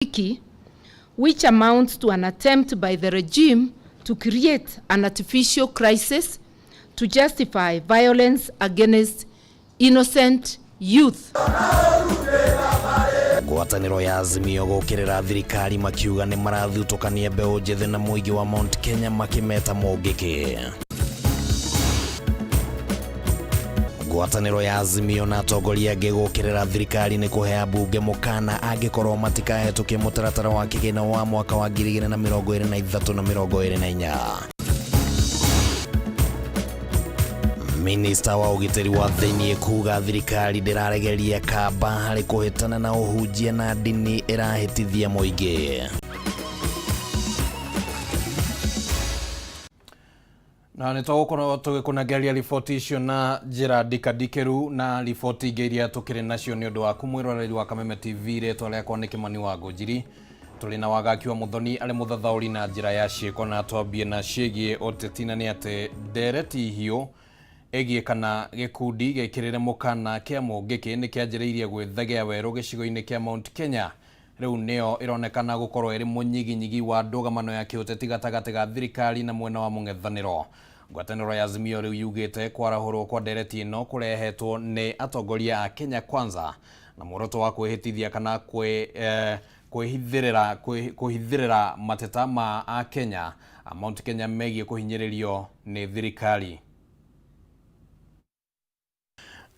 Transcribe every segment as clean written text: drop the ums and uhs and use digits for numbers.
Mungiki, which amounts to an attempt by the regime to create an artificial crisis to justify violence against innocent youth. Ngwatanĩro ya Azimio gũkĩrĩra thirikari makiuga nĩ marathutũkania mbeũ njĩthĩ na mũingĩ wa Mount Kenya makĩmeta mũngĩkĩ. Ngwatanĩro ya Azimio na atongoria angĩ gũkĩrĩra thirikari nĩ kũhe ambunge mũkana angĩkorwo matikahetũkia mũtaratara wa kĩgĩna wa mwaka wa 2023 na 24. Minista wa ũgitĩri wa thĩinĩ kuga thirikari ndĩraregeria kamba harĩ kũhĩtana na ũhunjia na ndini ĩrahĩtithia mũingĩ. Na nä tågåkorwo tå gä kå nengereria riboti icio na njä ndikandikĩru na riboti ingĩ iria tũkĩrĩ nacio nĩ ũndũ waku mwĩroreri wa Kameme TV. Rĩtwa rĩakwa nĩ Kĩmani wa Ngũnjiri, tũrĩ na Wagaki wa Mũthoni arĩ mũthathaũri na njĩra ya ciĩko, na twambie na ciĩgiĩ ũteti, na nĩ atĩ ndereti hiũ ĩgiĩ kana gĩkundi gĩkĩrĩre mũkana kĩa Mũngĩkĩ nĩ kĩanjĩrĩirie gwĩthegea werũ gĩcigo-inĩ kĩa Mount Kenya rĩu nĩyo ĩronekana gũkorwo ĩrĩ mũnyiginyigi wa ndũgamano ya kĩũteti gatagatĩ ga thirikari na mwena wa mũng'ethanĩro. Ngwatanĩro ya Azimio rĩu yugĩte kwarahũrwo kwa ndereti ĩno kũrehetwo nĩ atongoria a Kenya Kwanza na muoroto wa kwĩhĩtithia kana kwĩhithĩrĩra mateta ma akenya a Mount Kenya megiĩ kũhinyĩrĩrio nĩ thirikari.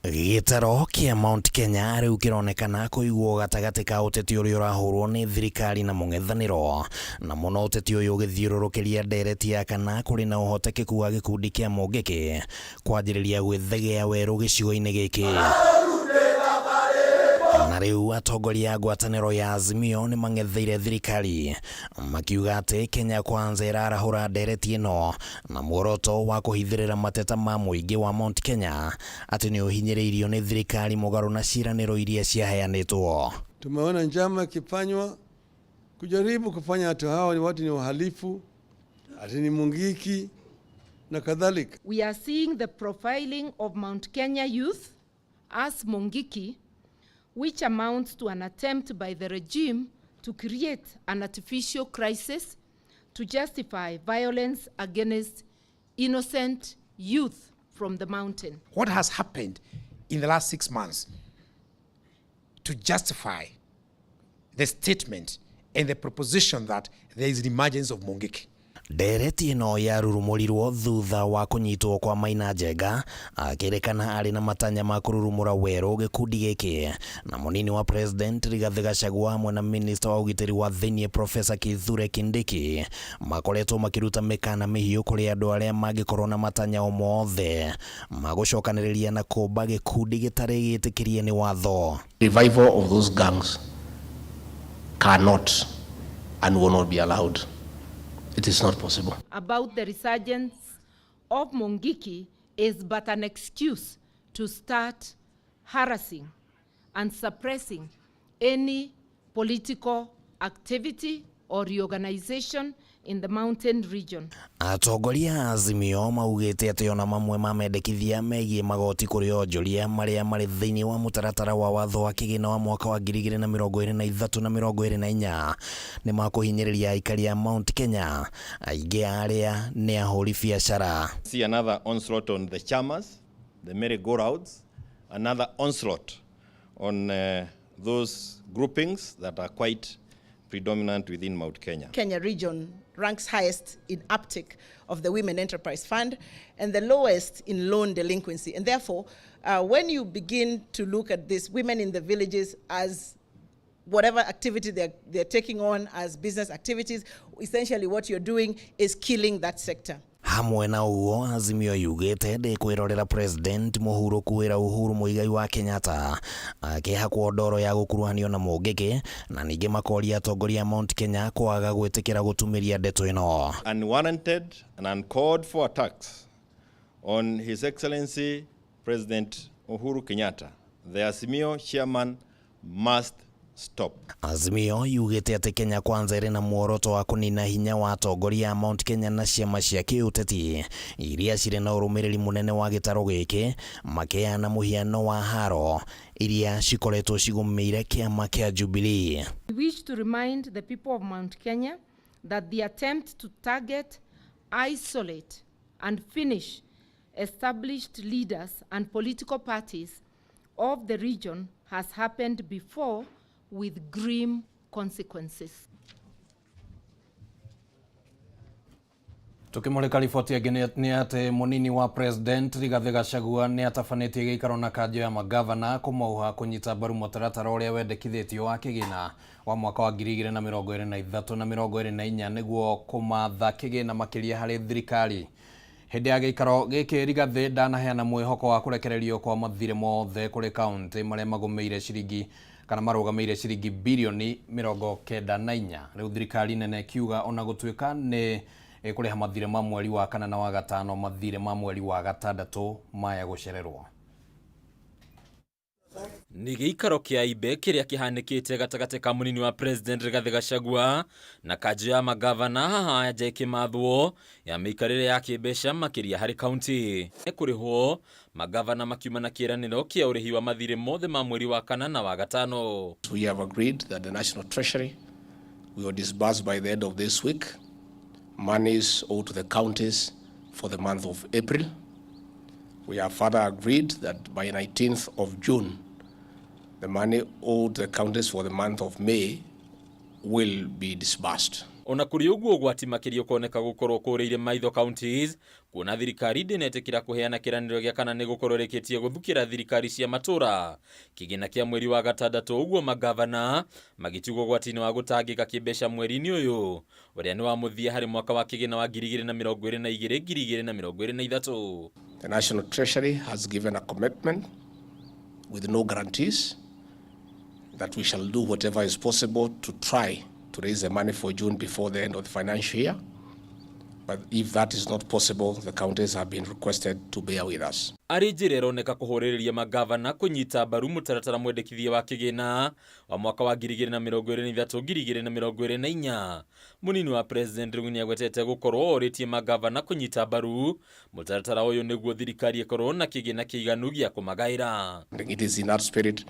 Gĩtaro kĩa Mount Kenya rĩu kĩronekana kũigwo gatagatĩ ka ũteti ũrĩa ũrahũrwo nĩ thirikari na mũng'ethanĩro, na mũno ũteti ũyũ ũgĩthiũrũrũkĩria ndereti ya kana kũrĩ na ũhotekeku wa gĩkundi kĩa Mũngĩkĩ kwanjĩrĩria gwĩthegea werũ gĩcigo-inĩ gĩkĩ. Na rĩu atongoria a ngwatanĩro ya Azimio nĩ mang'etheire thirikari makiuga atĩ Kenya Kwanza ĩrarahũra ndereti ĩno na muoroto wa kũhithĩrĩra mateta ma mũingĩ wa Mount Kenya atĩ nĩ ũhinyĩrĩirio nĩ thirikari mũgarũ na ciĩranĩro iria ciaheanĩtwo. Tumeona njama ikifanywa kujaribu kufanya watu hawa ni watu ni wahalifu, ati ni Mungiki na kadhalika. We are seeing the profiling of Mount Kenya youth as Mungiki, which amounts to an attempt by the regime to create an artificial crisis to justify violence against innocent youth from the mountain. What has happened in the last 6 months to justify the statement and the proposition that there is an emergence of Mungiki? Ndereti ĩno yarurumũrirwo thutha wa kũnyitwo kwa Maina Njenga akĩrĩkana arĩ na matanya ma kũrurumũra werũ gĩkundi gĩkĩ, na mũnini wa President Rigathĩ Gachagua hamwe na Minista wa ũgitĩri wa thĩinĩ Professor Kithure Kindiki makoretwo makĩruta mĩkana mĩhiũ kũrĩ andũ arĩa mangĩkorwo na matanya o mothe ma gũcokanĩrĩria na kũmba gĩkundi gĩtarĩ gĩtĩkĩrie nĩ watho. Revival of those gangs cannot and will not be allowed. It is not possible. About the resurgence of Mungiki is but an excuse to start harassing and suppressing any political activity or reorganization in the mountain region. Atongoria a Azimio maugĩte atĩ ona mamwe ma mendekithia megiĩ magoti kũrĩ onjoria marĩa marĩ thĩinĩ wa mũtaratara wa watho wa kĩgĩna wa mwaka wa 2023 na 24 nĩ makũhinyĩrĩria aikari a Mount Kenya, aingĩ a arĩa nĩ ahũri biacara. See another onslaught on the chamas, the merry-go-rounds, another onslaught on those groupings that are quite predominant within Mount Kenya. Kenya region ranks highest in uptake of the Women Enterprise Fund and the lowest in loan delinquency. And therefore, when you begin to look at these women in the villages as whatever activity they're taking on as business activities, essentially what you're doing is killing that sector. Hamwe na ũguo Azimio yugĩte ndĩkwĩrorera President mũhurũku wĩra Uhuru Muigai wa Kenyatta akĩhakwo ndoro ya gũkuruhanio na Mũngĩkĩ, na ningĩ makoria atongoria a Mount Kenya kwaga gwĩtĩkĩra gũtumĩria ndeto ĩno. Unwarranted and uncalled for attacks on His Excellency President Uhuru Kenyatta, the Azimio chairman must stop. Azimio yugĩte atĩ Kenya Kwanza ĩrĩ na muoroto wa kũnina hinya wa atongoria a Mount Kenya na ciama cia kĩũteti iria cirĩ na ũrũmĩrĩri mũnene wa gĩtarũ gĩkĩ, makĩheana mũhiano wa haro iria cikoretwo cigũmĩire kĩama kĩa Jubilee. We wish to remind the people of Mount Kenya that the attempt to target, isolate, and finish established leaders and political parties of the region has happened before with grim consequences. Tukimulika riboti ĩngĩ nĩ atĩ mũnini wa president Rigathĩ Gachagua nĩ atabanĩtie gĩikaro na kanjũ ya magavana kũmauha kũnyita mbaru mũtaratara ũrĩa wendekithĩtio wa kĩgĩna wa mwaka wa 2023 na 24 nĩguo kũmatha kĩgĩna makĩria harĩ thirikari. Hĩndĩ ya gĩikaro gĩkĩ Rigathĩ ndanaheana mwĩhoko wa kũrekererio kwa mathirĩ mothe kũrĩ kaunti marĩa magũmĩire ciringi kana marũgamĩire ciringi birioni 94. Rĩu thirikari nene ĩkiuga ona gũtuĩka nĩ ĩkũrĩha mathirĩ ma mweri wa kana na wa gatano, mathirĩ ma mweri wa gatandatũ maya gũcererwo. Nĩ gĩikaro kĩa ibe kĩrĩa kĩhanĩkĩte gatagatĩ ka mũnini wa president Rigathĩ Gachagua na kanjũ ya magavana haha nja ĩkĩmathwo ya mĩikarĩre ya kĩmbeca makĩria harĩ kaunti. Kũrĩhwo magavana makiuma na kĩĩranĩro kĩa ũrĩhi wa mathirĩ mothe ma mweri wa kana na wa gatano. We have agreed that the National Treasury will disburse by the end of this week monies owed to the counties for the month of April. We have further agreed that by 19th of June, the money owed the counties for the month of May will be disbursed. Ona kũrĩ ũguo ũgwati makĩria ũkoneka gũkorwo kũrĩire maitho counties kuona thirikari ndĩnetĩkĩra kũheana kĩranĩro gĩa kana nĩ gũkorwo ĩrĩkĩtie gũthukĩra thirikari cia matũra kĩgĩna kĩa mweri wa gatandatũ, ũguo magavana magĩtigwo ũgwati-inĩ wa gũtangĩka kĩmbeca mweri-inĩ ũyũ ũrĩa nĩ wa mũthia harĩ mwaka wa kĩgĩna wa 2022 2023. The National Treasury has given a commitment with no guarantees that we shall do whatever is possible to try to raise the money for June before the end of the financial year. But if that is not possible, the counties have been requested to bear with us. Arĩ njĩra ĩroneka kũhũrĩrĩria magavana kũnyita mbaru mũtaratara mwendekithia wa kĩgĩna wa mwaka wa 2023 2024. Mũnini wa president rĩu nĩagwetete gũkorwo orĩtie magavana kũnyita mbaru mũtaratara ũyũ nĩguo thirikari ĩkorwo na kĩgĩna kĩiganu gĩa kũmagaĩra. It is in that spirit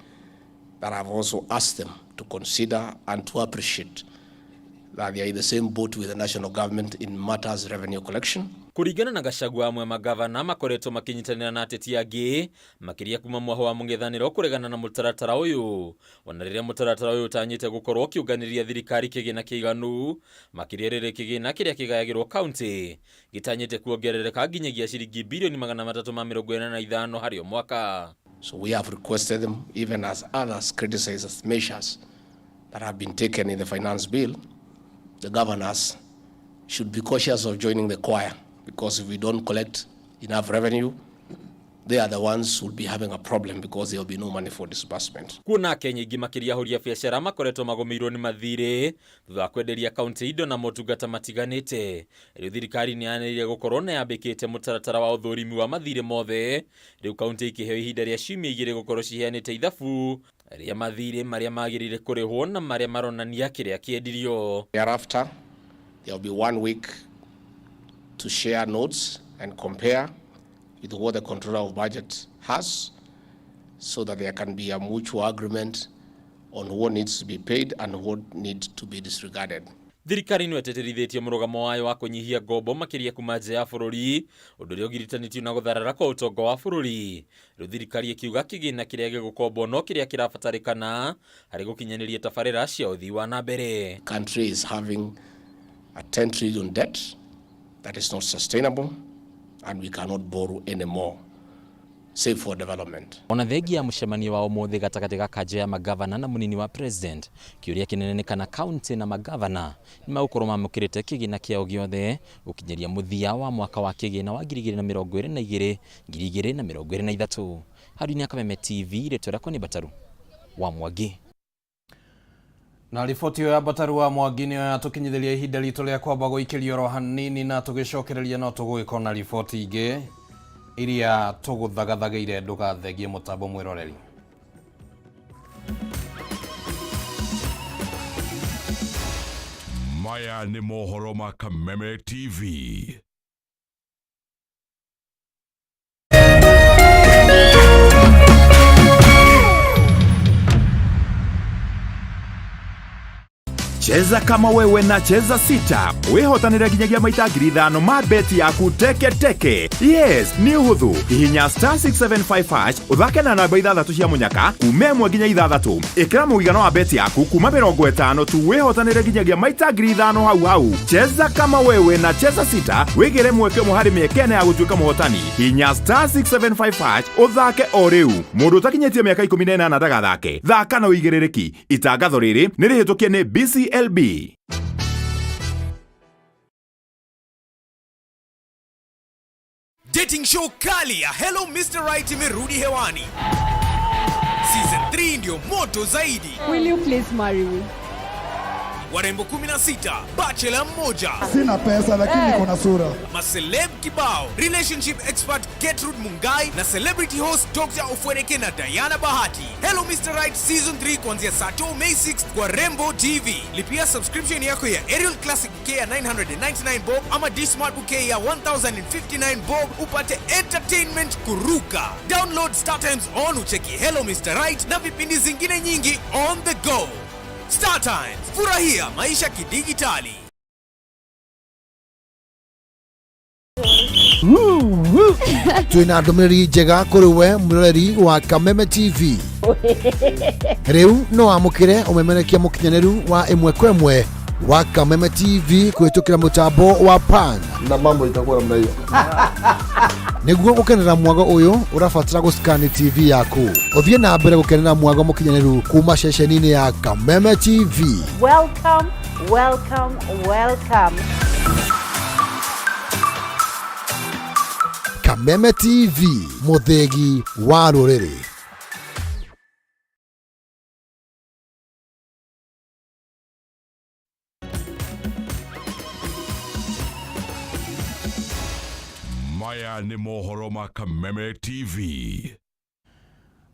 that I've also asked them to consider and to appreciate that they are in the same boat with the national government in matters revenue collection. Kũringana na Gachagua, amwe magavana makoretwo makĩnyitanĩra na ateti angĩ makĩria kuma mwaho wa mũng'ethanĩro kũregana na mũtaratara ũyũ, ona rĩrĩa mũtaratara ũyũ ũtanyĩte gũkorwo ũkĩũnganĩria thirikari kĩgĩna kĩiganu makĩria rĩrĩ kĩgĩna kĩrĩa kĩgayagĩrwo kaunti gĩtanyĩte kuongerereka nginyagia ciringi birioni 385 harĩ o mwaka. So we have requested them, even as others criticize measures that have been taken in the finance bill, the governors should be cautious of joining the choir, because if we don't collect enough revenue, they are the ones who will be having a problem because there will be no money for disbursement. Kuona Kenya ingĩ makĩria ahũri a biacara makoretwo magũmĩirwo nĩ mathirĩ thutha wa kwenderia kaunti indo na motungata matiganĩte. Rĩu thirikari nĩ yanĩrĩire gũkorwo na yambĩkĩte mũtaratara wa ũthũrimi wa mathirĩ mothe. Rĩu kaunti ikĩheo ihinda rĩa ciumia igĩrĩ gũkorwo ciheanĩte ithabu rĩa mathirĩ marĩa magĩrĩire kũrĩhwo na marĩa maronania kĩrĩa kĩendirio. Thereafter, there will be 1 week to share notes and compare with what the controller of budget has, so that there can be a mutual agreement on what needs to be paid and what needs to be disregarded. Thirikari no ĩtĩtĩrithĩtie mũrũgamo wayo wa kũnyihia ngombo makĩria kuma nja ya bũrũri, ũndũ ũrĩa ũgiritanĩtio na gũtharara kwa ũtonga wa bũrũri. Rĩu thirikari ĩkiuga kĩgĩna kĩrĩa gĩgũkombwo no kĩrĩa kĩrabatarĩkana harĩ gũkinyanĩria tabarĩra cia ũthii wa na mbere. Country is having a 10 trillion debt that is not sustainable, and we cannot borrow anymore, save for development. Ona thengia ya mũcemanio wa ũmũthĩ gatagatĩ ga kanjũ ya magavana na mũnini wa president, kĩũria kĩnene nĩ kana kaunti na magavana nĩ magũkorwo mamũkĩrĩte kĩgĩna kĩao gĩothe gũkinyĩria mũthia wa mwaka wa kĩgĩna wa 2022 2023. Harũni Kameme TV, rĩtwa rĩakwa nĩ Bataru wa Mwangi. Na riboti ĩyo ya Bataru wa Mwangi nĩyo yatũkinyithĩria ihinda ritũ rĩa kwamba gũikĩrio oro hanini, na tũgĩcokereria no tũgũgĩkorwo na riboti ingĩ iria tũgũthagathagĩire. Ndũgathengie mũtambo mwĩroreri. Maya nĩ mohoro ma Kameme TV. Cheza kama wewe na Cheza Sita wihotanire nginyagia maita 5,000 ma beti yaku teke teke. Yes, nĩ ũhũthũ. Hihinya star 675 hash ũthake na namba ithathatũ cia mũnyaka kuma 1 nginya 6. Ĩkĩra mũigana wa beti yaku kuma 50 tu wihotanire nginyagia maita 5,000 hau hau. Cheza kama wewe na Cheza Sita wĩgĩre mweke ũmwe harĩ mĩeke ĩna ya gũtuĩka mũhotani. Hihinya star 675 hash ũthake o rĩu. Mũndũ ũtakinyĩtie mĩaka 18 ndagathake. Thaka na ũigĩrĩrĩki. Itangatho rĩrĩ nĩ rĩhĩtũkie nĩ BCLB. Dating show kali ya Hello Mr. Right imerudi hewani. Season 3 ndio moto zaidi. Will you please marry me? Warembo 16, bachelor mmoja, Sina pesa lakini niko na sura. Maceleb kibao, relationship expert Gertrude Mungai na celebrity host Dr. Ofweneke na Diana Bahati. Hello Mr. Right Season 3 kuanzia saa 2 May 6 kwa Rembo TV. Lipia subscription yako ya Aerial Classic Bouquet ya 999 bob ama D-Smart Bouquet ya 1059 bob upate entertainment kuruka. Download Star Times on ucheki Hello Mr. Right na vipindi zingine nyingi on the go. Star Times, furahia maisha kidijitali. Twina ndũmĩrĩri njega kũrĩ we mwĩroreri wa Kameme TV. Rĩu no wamũkĩre ũmemerekia mũkinyanĩru wa ĩmwe kwa ĩmwe wa Kameme TV kũhĩtũkĩra mũtambo wa PAN na mambo itakuwa namna hiyo. Nĩguo gũkenera mwago ũyũ ũrabatara gũscan TV yaku ũthiĩ na mbere gũkenera mwago mũkinyanĩru kuma ceceni-inĩ ya Kameme TV. Welcome, welcome, welcome. Kameme TV, mũthĩgi wa rũrĩrĩ. Maya nĩ mohoro ma Kameme TV.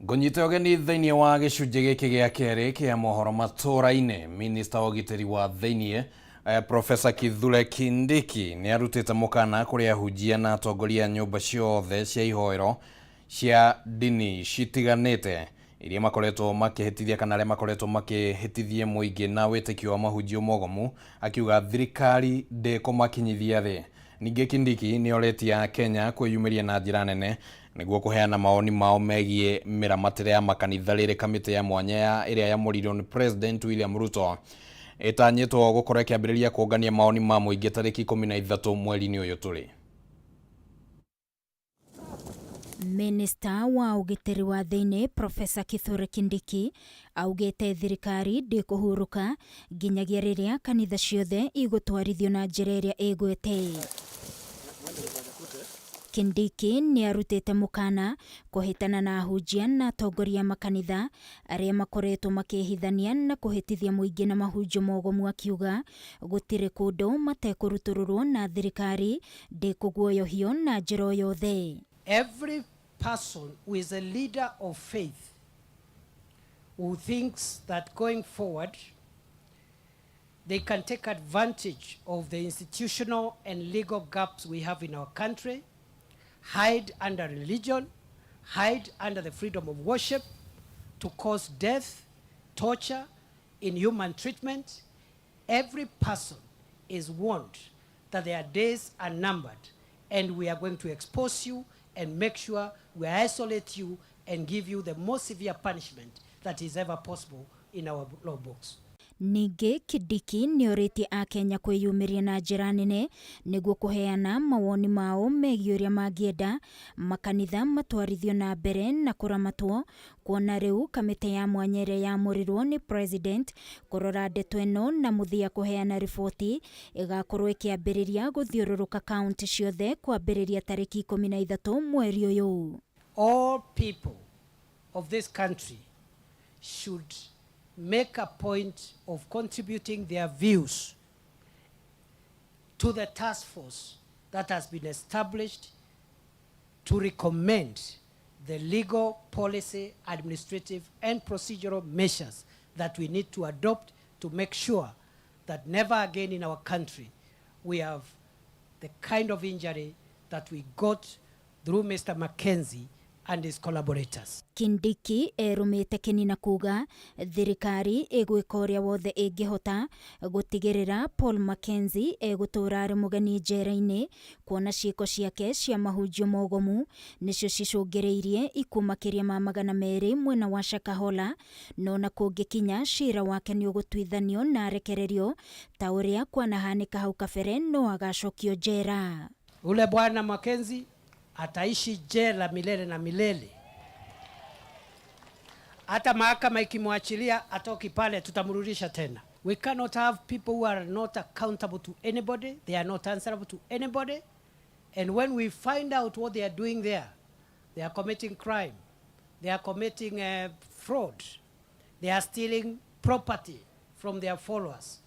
Ngũnyite ũgeni thĩinĩ wa gĩcunjĩ gĩkĩ gĩa kerĩ kĩa mohoro matũra-inĩ. Minista wa ũgitĩri wa thĩinĩ Professor Kithure Kindiki nĩ arutĩte mũkana kũrĩ ahunjia na atongoria a nyũmba ciothe cia ihoero cia ndini citiganĩte iria makoretwo makĩhĩtithia kana arĩa makoretwo makĩhĩtithia mũingĩ na wĩtĩkio wa mahunjio mogomu, akiuga thirikari ndĩkũmakinyithia thĩ. Ningĩ Kindiki nĩ orĩtie Akenya kwĩyumĩria na njĩra nene nĩguo kũheana mawoni mao megiĩ mĩramatĩre ya makanitha rĩrĩ kamĩtĩ ya mwanya ya ĩrĩa yamũrirwo nĩ President William Ruto ĩtanyĩtwo gũkorwo ĩkĩambĩrĩria kũngania mawoni ma mũingĩ tarĩki 13 mweri-inĩ ũyũ tũrĩ. Minista wa ũgitĩri wa thĩinĩ Professor Kithure Kindiki augĩte thirikari ndĩkũhurũka nginyagia rĩrĩa kanitha ciothe igũtwarithio na njĩra ĩrĩa ĩgwete. Kindiki nĩ arutĩte mũkana kũhĩtana na ahunjia na atongoria a makanitha arĩa makoretwo makĩhithania na kũhĩtithia mũingĩ na mahunjio mogomu, akiuga gũtirĩ kũndũ matekũrutũrũrwo na thirikari ndĩkũguoyohio na njĩra o yothe. Every person who is a leader of faith who thinks that going forward they can take advantage of the institutional and legal gaps we have in our country, hide under religion, hide under the freedom of worship to cause death, torture, inhuman treatment, every person is warned that their days are numbered and we are going to expose you and make sure we isolate you and give you the most severe punishment that is ever possible in our law books. Ningĩ Kindiki nĩ orĩtie Akenya kwĩyumĩria na njĩra nene nĩguo kũheana mawoni mao megiĩ ũrĩa mangĩenda makanitha matwarithio na mbere na kũramatwo, kuona rĩu kamĩtĩ ya mwanya ĩrĩa yamũrirwo nĩ President kũrora ndeto ĩno na mũthia kũheana riboti ĩgakorwo ĩkĩambĩrĩria gũthiũrũrũka kaunti ciothe kwambĩrĩria tarĩki 13 mweri ũyũ. All people of this country should make a point of contributing their views to the task force that has been established to recommend the legal, policy, administrative, and procedural measures that we need to adopt to make sure that never again in our country we have the kind of injury that we got through Mr. Mackenzie and his collaborators. Kindiki erũmĩte kĩni na kuga thirikari ĩgwĩka ũrĩa wothe ĩngĩhota gũtigĩrĩra Paul Mackenzie egũtũũra arĩ mũgeni njera-inĩ kuona ciĩko ciake cia mahunjio mogomu nĩcio cicũngĩrĩirie ikuũ makĩria ma 200 mwena wa Shakahola, no na kũngĩkinya cira wake nĩ ũgũtuithanio na arekererio ta ũrĩa kwanahanĩka hau kabere no agacokio njera. Ule bwana Mackenzie ataishi jela milele na milele. Hata mahakama ikimwachilia atoki pale, tutamrudisha tena. We cannot have people who are not accountable to anybody, they are not answerable to anybody. And when we find out what they are doing there, they are committing crime, they are committing fraud, they are stealing property from their followers.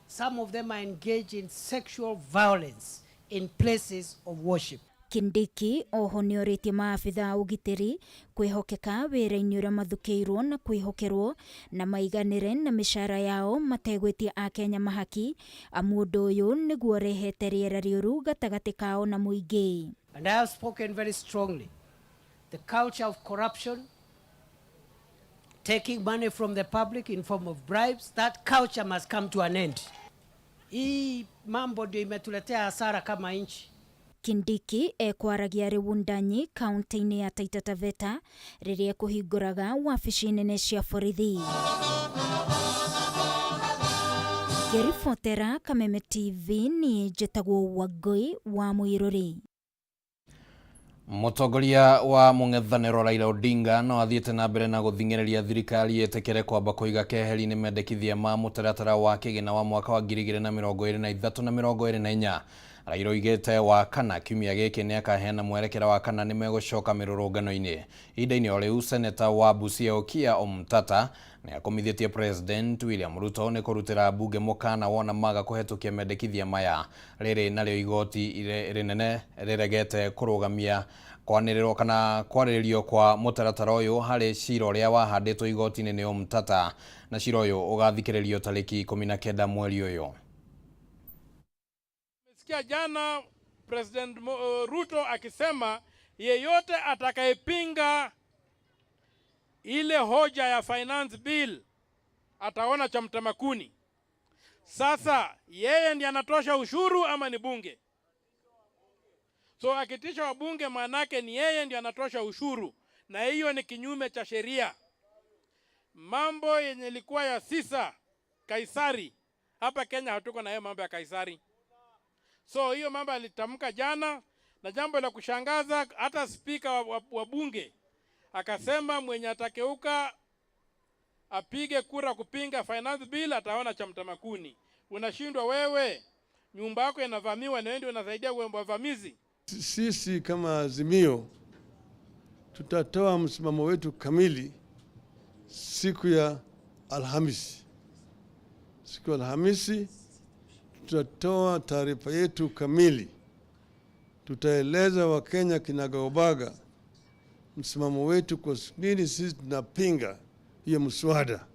Some of them are engaged in sexual violence in places of worship. Kindiki oho nĩorĩtie maabitha a ũgitĩri kwĩhokeka wĩra-inĩ ũrĩa mathukĩirwo na kwĩhokerwo na maiganĩre na mĩcara yao mategwĩtia akenya mahaki amu ũndũ ũyũ nĩguo ũrehete rĩera rĩũru gatagatĩ kao na mũingĩ. And I have spoken very strongly. The culture of corruption, taking money from the public in form of bribes, that culture must come to an end. Hii mambo ndio imetuletea hasara kama nchi. Kindiki ekwaragia arĩ Wundanyi kaunti-inĩ ya Taita Taveta rĩrĩa ekũhingũraga wabici nene cia borithi. Ngĩribotera Kameme TV niĩ njĩtagwo Wangũi wa Mũirũrĩ. Mũtongoria wa mũng'ethanĩro Raila Odinga no athiĩte na mbere na gũthing'ĩrĩria thirikari ĩtĩkĩre kwamba kũiga keheri-inĩ mendekithia ma mũtaratara wa kĩgĩna wa mwaka wa 2023 na 2024. Raila oigĩte wa kana kiumia gĩkĩ nĩakaheana mwerekera wa kana nĩmegũcoka mĩrũrũngano-inĩ. Ihinda-inĩ o rĩu seneta wa Busia Okiya Omtatah nĩakomithĩtie President William Ruto nĩ kũrutĩra mbunge mũkana wona maga kũhetũkia mendekithia maya. Rĩrĩ narĩo igoti rĩnene rĩregete kũrũgamia kwanĩrĩrwo kana kwarĩrĩrio kwa mũtaratara ũyũ harĩ cira ũrĩa wahandĩtwo igoti-inĩ nĩ Omtatah, na cira ũyũ ũgathikĩrĩrio tarĩki 19 mweri ũyũ. Sikia jana President Ruto akisema yeyote atakayepinga ile hoja ya finance bill ataona cha mtamakuni. Sasa yeye ndiye anatosha ushuru ama ni bunge? So akitisha wabunge maanake ni yeye ndiye anatosha ushuru, na hiyo ni kinyume cha sheria. Mambo yenye ilikuwa ya sisa Kaisari, hapa Kenya hatuko na hiyo mambo ya Kaisari. So hiyo mambo alitamka jana, na jambo la kushangaza hata spika wa bunge akasema mwenye atakeuka apige kura kupinga finance bill ataona cha mtamakuni. Unashindwa wewe, nyumba yako inavamiwa na wewe ndio unasaidia wavamizi. Sisi kama Azimio tutatoa msimamo wetu kamili siku ya Alhamisi. Siku ya Alhamisi tutatoa taarifa yetu kamili. Tutaeleza Wakenya kinagaubaga msimamo wetu, kwa nini sisi tunapinga hiyo mswada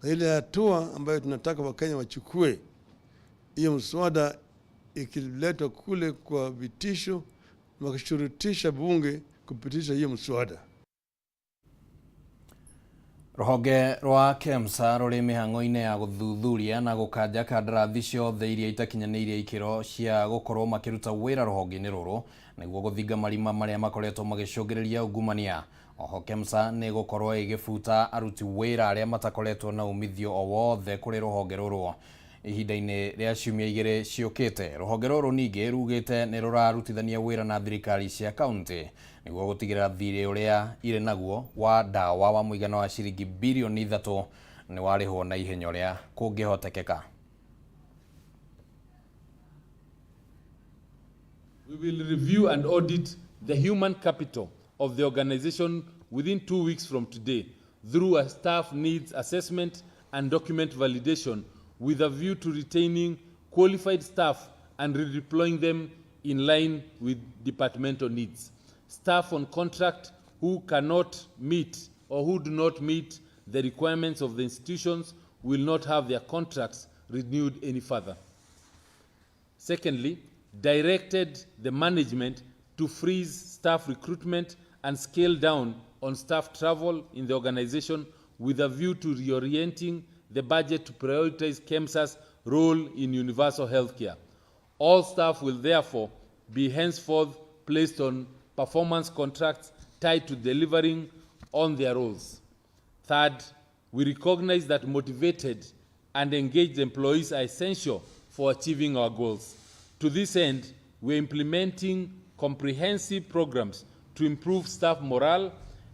na ile hatua ambayo tunataka Wakenya wachukue. Hiyo mswada ikiletwa kule kwa vitisho, wakishurutisha bunge kupitisha hiyo mswada. Rũhonge rwa KEMSA rũrĩ mĩhang'o-inĩ ya gũthuthuria na gũkanja kandarathi ciothe iria itakinyanĩirie ikĩro cia gũkorwo makĩruta wĩra rũhonge-inĩ rũrũ nĩguo gũthinga marima marĩa makoretwo magĩcũngĩrĩria ungumania. Oho KEMSA nĩ ĩgũkorwo ĩgĩbuta aruti wĩra arĩa matakoretwo na umithio o wothe kũrĩ rũhonge rũrũ ihinda-inĩ rĩa ciumia igĩrĩ ciũkĩte. Rũhonge rũrũ ningĩ rugĩte nĩ rũrarutithania wĩra na thirikari cia kaunti nĩguo gũtigĩrĩra thirĩ ũrĩa irĩ naguo wa ndawa wa mũigana wa ciringi birioni 3 nĩ warĩhwo na ihenya ũrĩa kũngĩhotekeka. We will review and audit the human capital of the organization within 2 weeks from today through a staff needs assessment and document validation with a view to retaining qualified staff and redeploying them in line with departmental needs. Staff on contract who cannot meet or who do not meet the requirements of the institutions will not have their contracts renewed any further. Secondly, directed the management to freeze staff recruitment and scale down on staff travel in the organization with a view to reorienting the budget to prioritize KEMSA's role in universal healthcare. All staff will therefore be henceforth placed on performance contracts tied to delivering on their roles. Third, we recognize that motivated and engaged employees are essential for achieving our goals. To this end, we're implementing comprehensive programs to improve staff morale,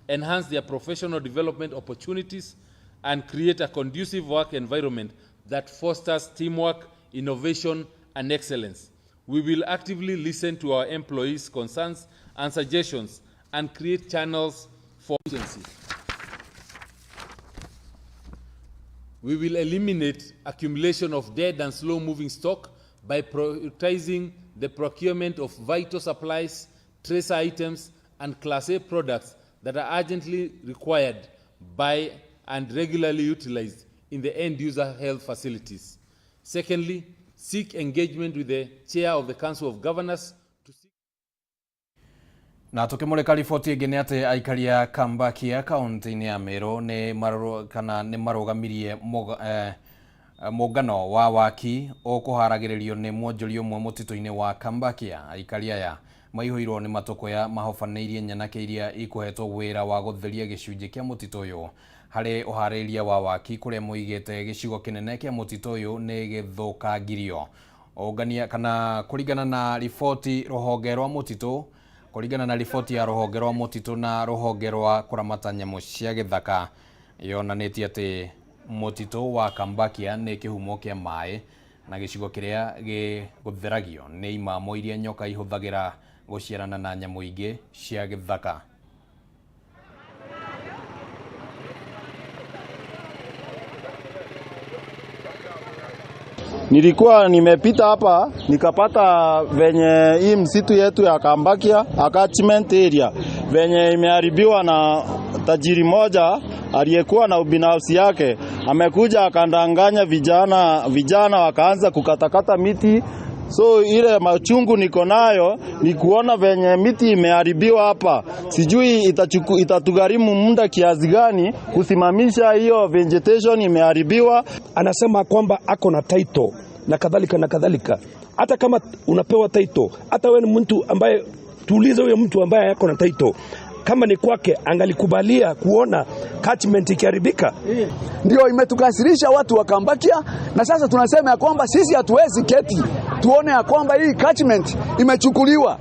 enhance their professional development opportunities, and create a conducive work environment that fosters teamwork, innovation, and excellence. We will actively listen to our employees' concerns and suggestions and create channels for efficiency. We will eliminate accumulation of dead and slow-moving stock by prioritizing the procurement of vital supplies, tracer items, and Class A products that are urgently required by and regularly utilized in the end-user health facilities. Secondly, seek engagement with the chair of the Council of Governors. Na tukimurika riboti ĩngĩ nĩ atĩ aikari a Kambakia kaunti-inĩ ya Meru nĩ marũgamirie mũngano wa waki ũkũharagĩrĩrio nĩ mwonjoria ũmwe mũtitũ-inĩ wa Kambakia. Aikari aya maihũirwo nĩ matũkũya mahobanĩirie nyanake iria ikũhetwo wĩra wa gũtheria gĩcunjĩ kĩa mũtitũ ũyũ harĩ ũharĩria wa waki kũrĩa moigĩte gĩcigo kĩnene kĩa mũtitũ ũyũ nĩ gĩthũkangirio. Ũngania kana kũringana na riboti rũhonge rwa mũtitũ kũringana na riboti ya rũhonge rwa mũtitũ na rũhonge rwa kũramata nyamũ cia gĩthaka yonanĩtie atĩ mũtitũ wa Kambakia nĩ kĩhumo kĩa maĩ na gĩcigo kĩrĩa gĩgũtheragio nĩ imamo iria nyoka ihũthagĩra gũciarana na nyamũ ingĩ cia gĩthaka. Nilikuwa nimepita hapa nikapata venye hii msitu yetu ya Kambakia attachment area venye imeharibiwa na tajiri moja aliyekuwa na ubinafsi yake. Amekuja akandanganya vijana wakaanza kukatakata miti. So ile machungu niko nayo ni kuona venye miti imeharibiwa hapa. Sijui itatugharimu muda kiasi gani kusimamisha hiyo vegetation imeharibiwa. Anasema kwamba ako na title na kadhalika na kadhalika. Hata kama unapewa title, hata wewe ni mtu ambaye, tuulize huyo mtu ambaye ako na title, kama ni kwake angalikubalia kuona catchment ikiharibika? Ndio imetukasirisha watu wa Kambakia, na sasa tunasema ya kwamba sisi hatuwezi keti tuone ya kwamba hii catchment imechukuliwa.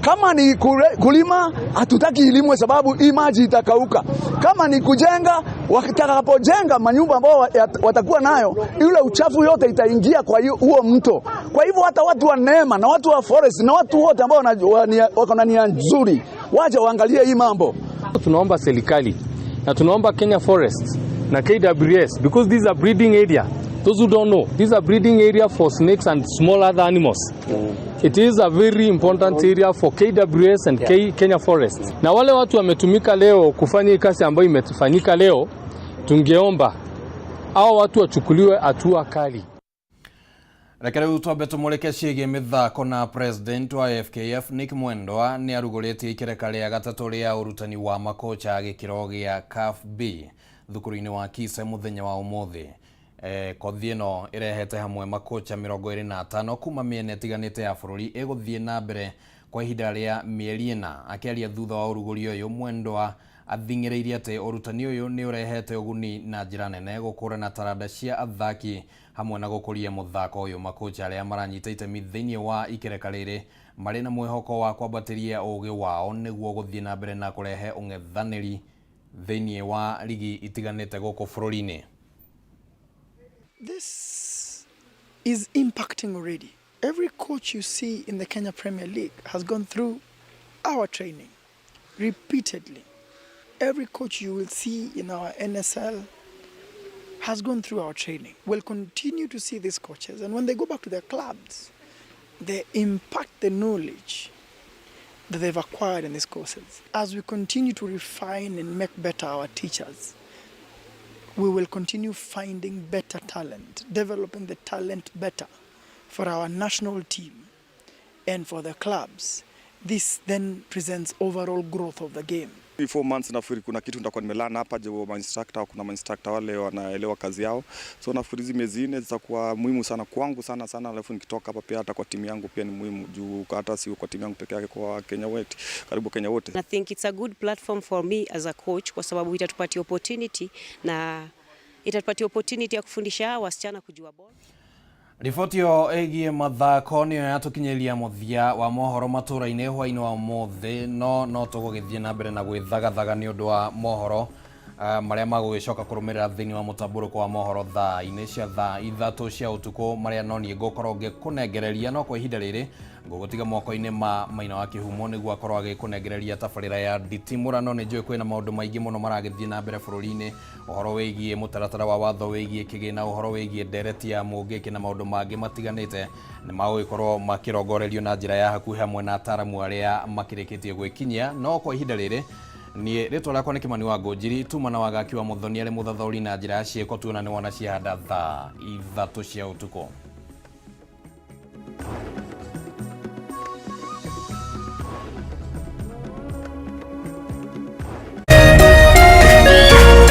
Kama ni kulima, hatutaki ilimwe sababu hii maji itakauka. Kama ni kujenga, watakapojenga manyumba ambao watakuwa nayo, ile uchafu yote itaingia kwa huo mto. Kwa hivyo hata watu wa Neema na watu wa forest na watu wote ambao wako na nia nzuri waje waangalie hii mambo. Tunaomba serikali na tunaomba Kenya Forests na KWS, because these are breeding area. Those who don't know, these are breeding area for snakes and small other animals. It is a very important area for KWS and Kenya Forests. Na wale watu wametumika leo kufanya hii kazi ambayo imefanyika leo, tungeomba hao watu wachukuliwe hatua kali. Reke rĩu twambe tũmũrĩke ciĩgiĩ mĩthako na president wa FKF Nick Mwendwa nĩ arugũrĩtie ikereka rĩa gatatũ rĩa ũrutani wa makocha gĩkĩro gĩa CAF B thukuru-inĩ wa Kise mũthenya wa ũmũthĩ. Kothi ĩno ĩrehete hamwe makocha 25 kuma mĩena ĩtiganĩte ya bũrũri ĩgũthiĩ na mbere kwa ihinda rĩa mĩeri 4. Akĩaria thutha wa ũrugũri ũyũ, Mwendwa athing'ĩrĩirie atĩ ũrutani ũyũ nĩ ũrehete ũguni na njĩra nene gũkũrana taranda cia athaki hamwe na gũkũria mũthako ũyũ. Makocha arĩa maranyita itemi thĩinĩ wa ikereka rĩrĩ marĩ na mwĩhoko wa kwambatĩria ũgĩ wao nĩguo gũthiĩ na mbere na kũrehe ũng'ethanĩri thĩinĩ wa rigi itiganĩte gũkũ bũrũri-inĩ. This is impacting already. Every coach you see in the Kenya Premier League has gone through our training repeatedly. Every coach you will see in our NSL has gone through our training. We'll continue to see these coaches, and when they go back to their clubs, they impact the knowledge that they've acquired in these courses. As we continue to refine and make better our teachers, We will continue finding better talent, developing the talent better for our national team and for the clubs. This then presents overall growth of the game. 4 months nafikiri kuna kitu nitakuwa nimelearn hapa je, ma instructor, kuna ma instructor wale wanaelewa kazi yao, so nafikiri hizi miezi 4 zitakuwa muhimu sana kwangu sana sana, alafu nikitoka hapa pia hata kwa timu yangu pia ni muhimu juu hata si kwa timu yangu peke yake, kwa Kenya wote, karibu Kenya wote. I think it's a good platform for me as a coach kwa sababu itatupatia opportunity na itatupatia opportunity ya kufundisha hawa wasichana kujua ball. Riboti ĩyo ĩgiĩ mathako nĩyo yatũkinyĩria mũthia wa mohoro matũra-inĩ hwaĩ-inĩ wa ũmũthĩ. No no tũgũgĩthiĩ na mbere na gwĩthagathaga nĩ ũndũ wa mohoro marĩa magũgĩcoka kũrũmĩrĩra thĩinĩ wa mũtambũrũko wa mohoro thaa-inĩ cia thaa 3 cia ũtukũ, marĩa no niĩ ngũkorwo ngĩkũnengereria. No kwa ihinda rĩrĩ ngũgũtiga moko-inĩ ma Maina wa Kĩhumo nĩguo akorwo agĩkũnengereria tabarĩra ya nditimũrano. Nĩ njũĩ kwĩna maũndũ maingĩ mũno maragĩthiĩ na mbere bũrũri-inĩ, ũhoro wĩgiĩ mũtaratara wa watho wĩgiĩ kĩgĩna, ũhoro wĩgiĩ ndereti ya mũngĩkĩ na maũndũ mangĩ matiganĩte nĩ magũgĩkorwo makĩrongorerio na njĩra ya hakuhĩ hamwe na ataramu arĩa makĩrĩkĩtie gwĩkinyia. No kwa ihinda rĩrĩ niĩ rĩtwa rĩakwa nĩ Kĩmani wa Ngũnjiri, tuma na Wagaki wa Mũthoni arĩ mũthathaũri na njĩra ya ciĩko. Tuona nĩ wona ciahanda thaa 3 cia ũtukũ.